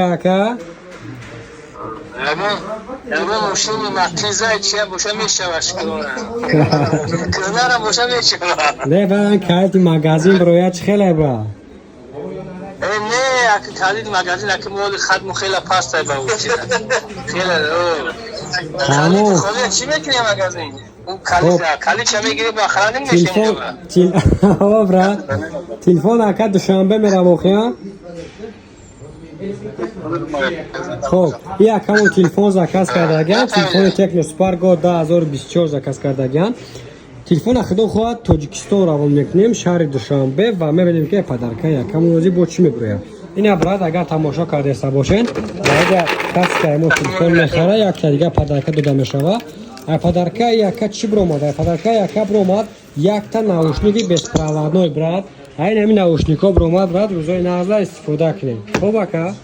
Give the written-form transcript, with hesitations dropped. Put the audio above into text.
Ака. Ягон мошини Матиза чия боша, мешава, шикора. Кӯнара боша, мешава. Не, баъдан калити магазин бирояд, чӣ хеле ба? Э, не, аки калид магазин, аки моли хадму хела пастай ба учи. Хела, Тамом. Холия чӣ мекунӣ магазин? Калид, калид ча мегири, ба охранник Телефон мешем. О, брат. Телефон, ака, Душанбе мерам охия. Хоб, и акамон телефон заказ кардагиан, телефони Tecno Spark Go 2024 заказ кардагиан. Телефона, худо хоҳад, Тоҷикистон равон мекунем, шаҳри Душанбе, ва мебинем, ки подарка якамон ози бо чӣ мебирояд. Ина, брат, агар тамошо кардаеста бошед, агар касе ки мо телефон мехара, якта дига подарка дода мешава. Ай подарка яка чӣ биромад? Ай подарка яка биромад якта наушники беспроводной, брат. Айн ҳамин наушникҳо биромад, брат, рӯзои нағза истифода кунем. Хоб, ака?